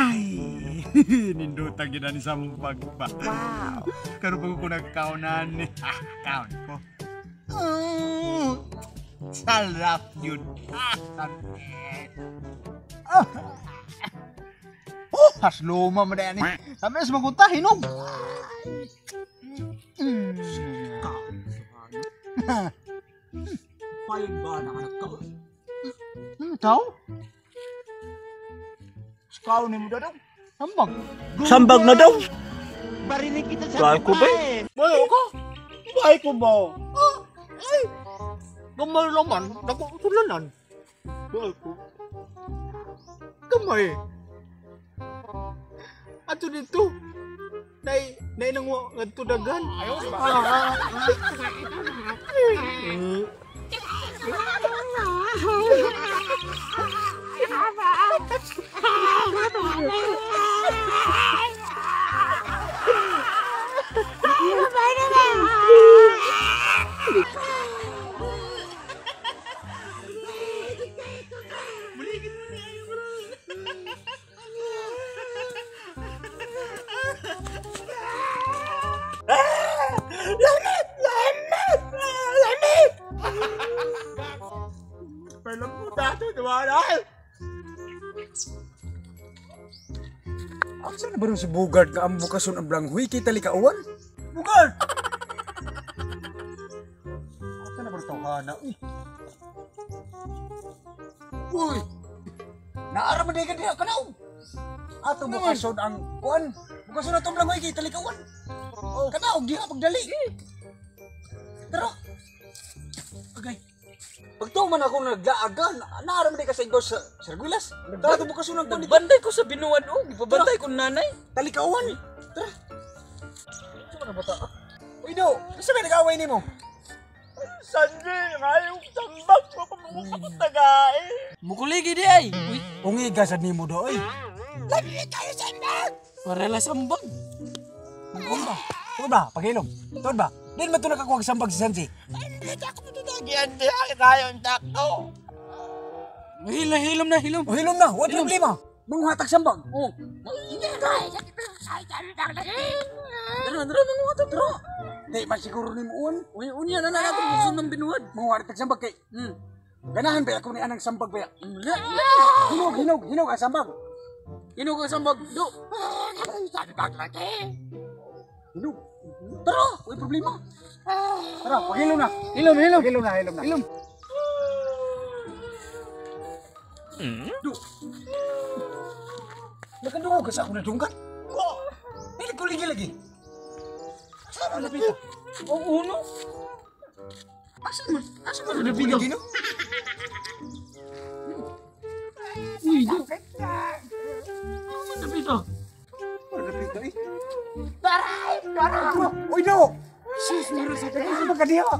Ay, nindutag yun ni sa mong pagpa. Wow. Karon pag ko nagkaunan ni. Ah, kaon ko. Sarap yun. Ah, sakit. Ah. Oh, hasluma mo na yan eh. Sabi na sa magunta, hinog. Payon ba na ka nagkaon? Tao? Sakaw ni mo daw. Sambag. Sambag na daw? Barinig kita sa Bahay ko ba? Bayo ka? Bahay ko ba? Ah, ay! Gamay naman. Dako tulanan. Bahay ko. Gamay. Ato dito. Nay, nay nang ngadto dagan. Ayaw ba? Asa na ba rin si Bugard nga ang bukason ang blanghuy kay talikauan? Bugard! Asa na ba rin tawhana? Uy! Uy! Naara man ka diha kanaw! Ato bukason ang kuan! Bukason na itong blanghuy kay talikauan! Oh. Kanaw diha pagdali! Tara! Agay! Pagtuo man ako naglaagan, naara man ka sa igos sa Sarguilas. Tara, ito bukason ang kuan dito. Nagbantay ko sa binuan o, gipabantay ko nanay. Talikawan! Tara! Saan na bata? Uy, do! Isa ba nag-away nimo? Sanjay, ngayong sambag ko kung tagay. Mukuligi di ay. Uy, Ungi gasad nimo do, oy. parela sambag. Tuon ba? Tuon ba? Pagilom. Tuon ba? Din man to nakakuha sambag si Sanjay. Hilom, hilom na, hilom. O hilom na, wala problema. Manghatag sambag. Oh. Tara, tara, manguha tara. Di man siguro nimo uwan. Uy, unya na na nato gusto ng binuan. Manghatag sambag kay. Ganahan ba ako ni anang sambag ba? La, la. Hinog, hinog, hinog ang sambag. Hinog ang sambag, do. Hinog. Tara, wala problema. Tara, paghilom na. Hilom, hilom. Paghilom na, hilom na. Hilom. Do. Nakadungog ka sa ako nadunggan? Dili ko ligi lagi. Saan ang lapita? O uno. Asa man napita? Ligi no? Uy, do. Asa napita? Wala lapita eh. Tara! Uy, do! Sus, meron sa kanya. Ano ba ka diha?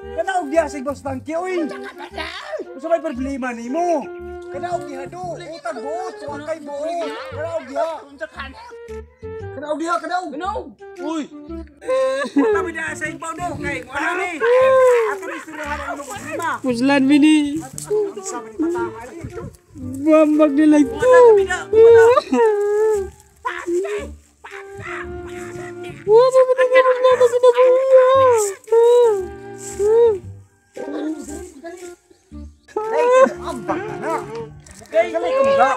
Kanaog diha sa ibang tangke, uy! Unsa may problema nimo? Kanaog diha do! Utang buot! Suwakay buot! Kanaog diha! Kanaog diha, kanaog! Kanaog! Uy! Punta mi diha sa ibaw do! Kay, wala ni! Ato ni istoryahan ang imong problema! Puslan mi ni. Unsa man ni patama ni? Bambag nila ito. Wala mo na ganun na ito sinabuya. Nay, ambak ka na! Dali ka mga!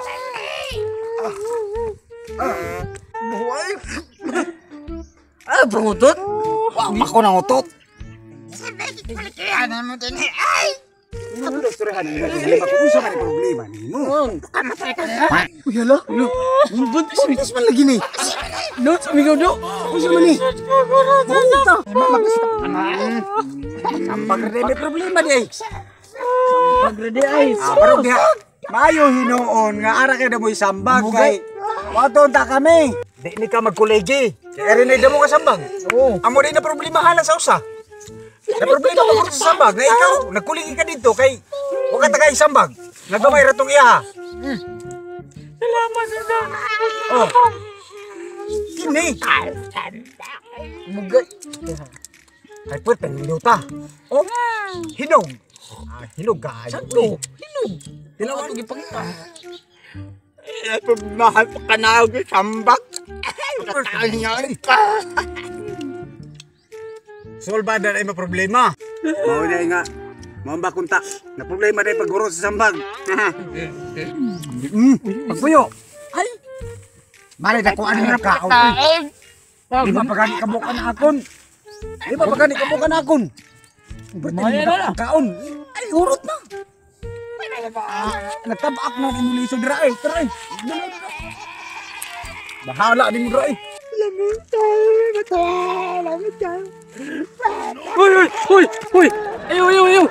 Buhay! Ah, pangutot? Wa pa ko nang utot! Ano na istoryahan ang imong problema? Kung unsa man ni problema nimo? Uy, hala! Buntis mi. Buntis man lagi ni! No, sumigaw do. Unsa man ni? Maunta! Sambag ra may problema di ay. Sambag ra di ay. Ah, pero diha maayo hinuon nga ara kay damoy sambag kay wato ta kami. Di ni ka magkolegi. Kay rin ay damo ka sambag. Oo. Amo di na problemahan sa usa. Na problema ka sa sambag na ikaw nagkuligi ka dito kay wa ka tagay sambag. Nagamay ra tong iya. Salamat sa. Oh. Kini. Mugay. Ay pwet minuta. Oh. Hinog. Ah, hinog kaayo. Sakto. Hinog. Tilawan. Ato gipangita. Mahal pa ka na ako sambak. Ka. Solba na ay problema. Mao na nga. Mao ba kunta? Na problema na pagguro sa sambag. Pagpuyo. Ay. Mali na ko ano na kaon. Di ba pagani kabukan akon? Di ba pagani kabukan akon? Mali na. Kaon. Ay, hurot na. Nagtabak na ni lisod ra eh. Tara eh. Bahala ni mo ra eh. Uy, uy, uy, uy. Ayaw, ayaw, ayaw.